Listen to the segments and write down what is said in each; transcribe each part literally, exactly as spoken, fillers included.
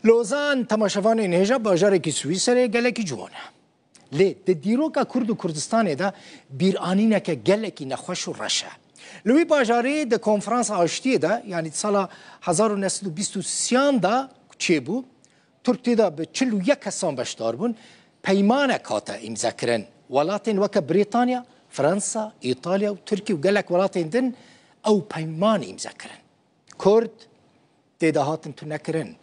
Lozan, temaşevanên hêja, bajarekî Swîserê gelekî ciwan e. Lê di dîroka Kurd û Kurdistanê de bîranîneke gelekî nexweş û reş e. Li wî bajarê di konferansa aştiyê de, yanî di sala hezar û neh sed û bîst û sêyan de çêbû, Tirk tê de bi çil û yek kesan beşdar bûn, peymanek hate îmzekirin. Welatên weke Brîtanya, Fransa, Îtalya û Tirkiye û gelek welatên din ew peyman îmze kirin. Kurd tê de hatin tunekirin.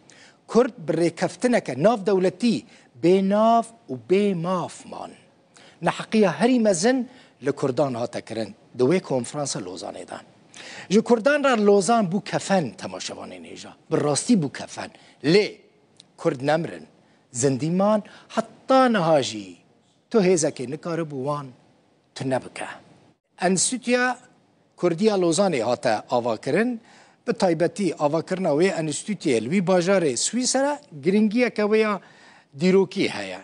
Kurd bi rêkeftineke navdewletî bê nav û bê maf man. Neheqiya herî mezin li Kurdan hate kirin di wê konferansa Lozanê de. Ji Kurdan re Lozan bû kefen, temaşevanên hêja. Bi rastî bû kefen. Lê Kurd nemirin. Zindî man, heta niha jî tu hêzekê nikaribû wan tune bike. Enstîtuya Kurdî ya Lozanê hate avakirin. Bi taybetî avakirina wê enstîtuyê li wî bajarê Swîsera giringiyeke wê ya dîrokî heye.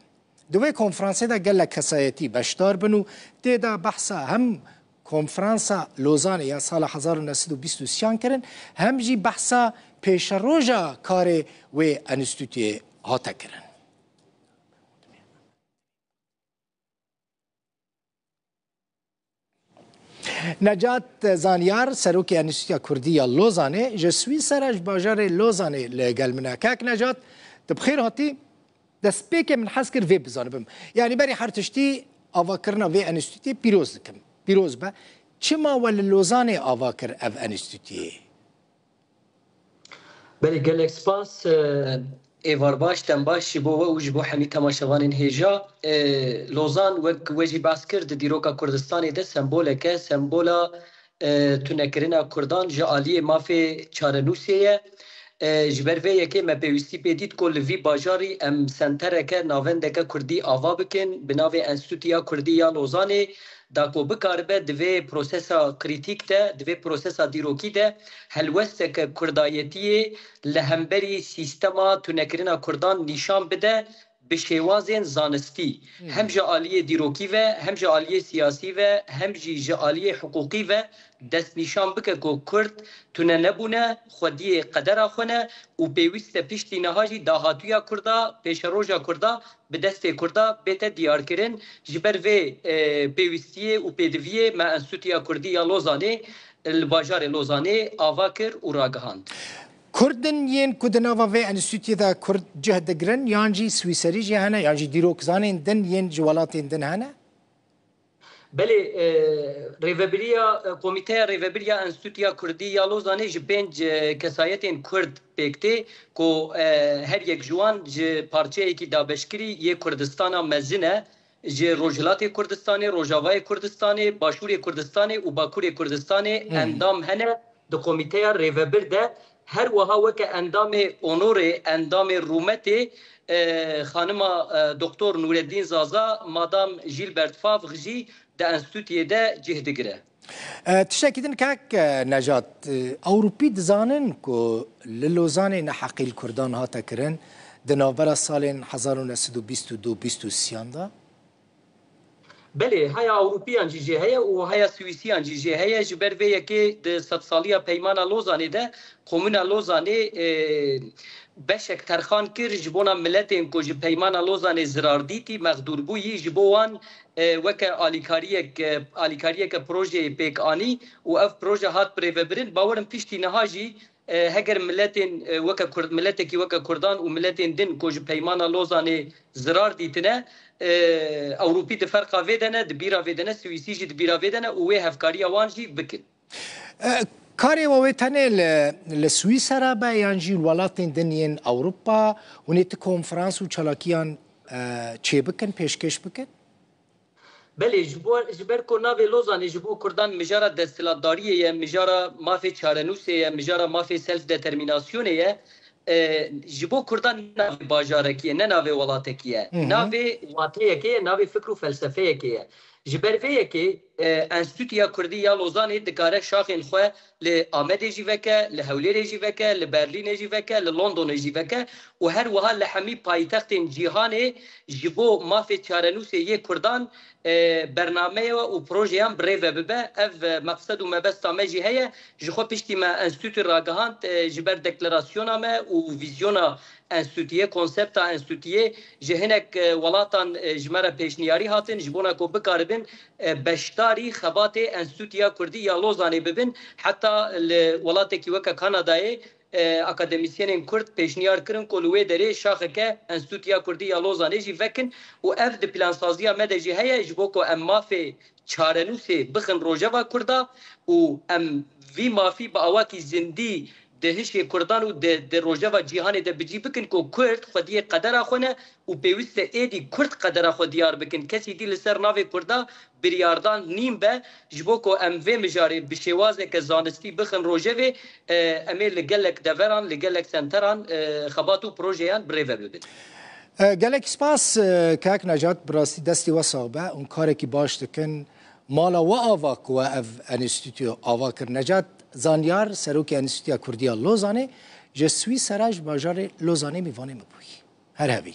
Di wê konferansê de gelek kesayetî beşdar bin û tê de behsa hem konferansa Lozanê ya sala hezar û neh sed û bîst û sêyan kirin, hem jî behsa pêşeroja karê wê enstîtuyê hate kirin. Necat Zanyar, serokê Enstîtuya Kurdî ya Lozanê, ji Swîsera, ji bajarê Lozanê li gel min e. Kak Necat, tu bi xêr hatî. Destpêkê min hez kir vê bizanibim. Yanî berî her tiştî avakirina vê enstîtuyê pîroz dikim. Pîroz be. Çima we li Lozanê ava kir ev enstîtuyê? Belê, gelek spas. E, êvar baş, dem baş ji bo we û ji bo hemî temaşevanên hêja. E, Lozan, wek we jî behs kir, di dîroka Kurdistanê de sembolek e, sembola, e, tunekirina Kurdan ji aliyê mafê çarenûsê ye. E, ji ber vê yekê me pêwîstî pê dît ku li vî bajarî em sentereke, navendeke Kurdî ava bikin, bi navê Enstîtuya Kurdî ya Lozanê, da ku bikaribe di vê prosesa krîtîk de, di vê prosesa dîrokî de helwesteke kurdayetiyê li hemberî sîstema tunekirina Kurdan nîşan bide bi şêwazên zanistî. Hmm. Hem ji aliyê dîrokî ve, hem ji aliyê siyasî ve, hem jî ji aliyê hiqûqî ve destnîşan bike ku Kurd tune nebûne, xwediyê qedera xwe ne û pêwîst e piştî niha jî dahatûya Kurda, pêşeroja Kurda bi destê Kurda bête diyarkirin. Ji ber vê, e, pêwîstiyê û pêdiviyê me Enstîtuya Kurdî ya Lozanê li bajarê Lozanê ava kir û ragihand. Kurd in yên ku di nava vê enstîtuyê de Kurd cih digirin, yan jî Swîserî jî hene, yan jî dîrokzanên din yên ji welatên din hene? Belê, e, rêvebiriya, e, Komîteya Rêvebir ya Enstîtuya Kurdî ya Lozanê ji pênc, e, kesayetên Kurd pêk tê ku, e, her yek ji wan ji parçeyekî dabeşkirî yê Kurdistana mezin e. Ji Rojhilatê Kurdistanê, Rojavayê Kurdistanê, Başûrê Kurdistanê û Bakurê Kurdistanê Hmm. endam hene di Komîteya Rêvebir de. Her wiha weke endamê onorê, endamê rûmetê, e, xanima, e, Doktor Nûreddîn Zaza, Madam Gilbert Favre jî di enstîtuyê de cih digire. E, tiştekî din kek, e, Necat, e, Ewropî dizanin ku li Lozanê neheqî li Kurdan hate kirin di navbera salên hezar û neh sed û bîst û du bîst û sêyan de? Belê, heya Ewropiyan jî jê heye û heya Swîsiyan jî jê heye. Ji ber vê yekê di sedsaliya Peymana Lozanê de Komuna Lozanê, e, beşek terxan kir ji bona miletên ku ji Peymana Lozanê zirar dîtî, mexdûr bûyî, ji bo wan, e, weke alîkariyek, e, alîkariyeke projeyê pêk anî û ev proje hat birêvebirin. Bawerim piştî niha jî, e, heger miletên, e, weke Kurd, miletekî weke Kurdan û miletên din ku ji Peymana Lozanê zirar dîtine, e, Ewropî di ferqa vê de ne, di bîra vê de ne, Swîsî jî di bîra vê de ne û wê hevkariya wan jî bikin. E, karê we wê tenê li, li Swîsera be yan jî welatên din yên Ewropa, hûn ê ti konferans û çalakiyan, e, çêbikin, pêşkêş bikin? Belê, ji bo, ji ber ku navê Lozanê ji bo Kurdan mijara desthilatdariyê ye, mijara mafê çarenûsê ye, mijara mafê self-determinasyonê ye, e, ji bo Kurdan ne navê bajarekî ye, ne navê welatekî ye. Hı hı. Navê wateyekê ye, navê fikr û felsefeyekê ye. Ji ber vê yekê e, Enstîtuya Kurdî ya Lozanê dikare şaxên xwe li Amedê jî veke, li Hewlêrê jî veke, li Berlînê jî veke, li Londonê jî veke û her wiha li hemî paytextên cîhanê ji bo mafê çarenûsê yê Kurdan, e, bernameye û projeyan bi rê ve bibe. Ev, e, meqsed û mebesta me jî heye. Ji xwe piştî me enstîtû ragihand, e, ji ber deklarasyona me û vîzyona enstîtûyê, konsepta enstîtûyê ji hinek, e, welatan, e, ji me re pêşniyarî hatin, ji bona ku bikaribin, e, beşdarî xebatê Enstîtuya Kurdî ya Lozanê bibin. Heta li welatekî weke Kanadayê, e, akademîsyenên Kurd pêşniyar kirin ku li wê derê şaxeke Enstîtuya Kurdî ya Lozanê jî vekin û ev di plansaziya me de jî heye, ji bo ku em mafê çarenûsê bixin rojeva Kurda û em vî mafî bi awakî zindî di hişê Kurdan û di, di rojeva cîhanê de bi cî bikin ku Kurd xwediyê qedera xwe ne û pêwîst e êdî Kurd qedera xwe diyar bikin. Kesî dî li ser navê Kurda biryardan nîn be, ji bo ku em vê mijarê bi şêwazeke zanistî bixin rojevê, e, em ê li gelek deveran, li gelek senteran, e, xebat û projeyan bi rê ve bibin. E, gelek spas, e, kak Necat, bi rastî destê we sax be, hûn karekî baş dikin. Mala we ava ku we ev enstîtuyo ava kir. Necat Zanyar, serokê Enstîtuya Kurdî ya Lozanê, ji Swîsera ji bajarê Lozanê mêvanê min bûyî. Her hebî.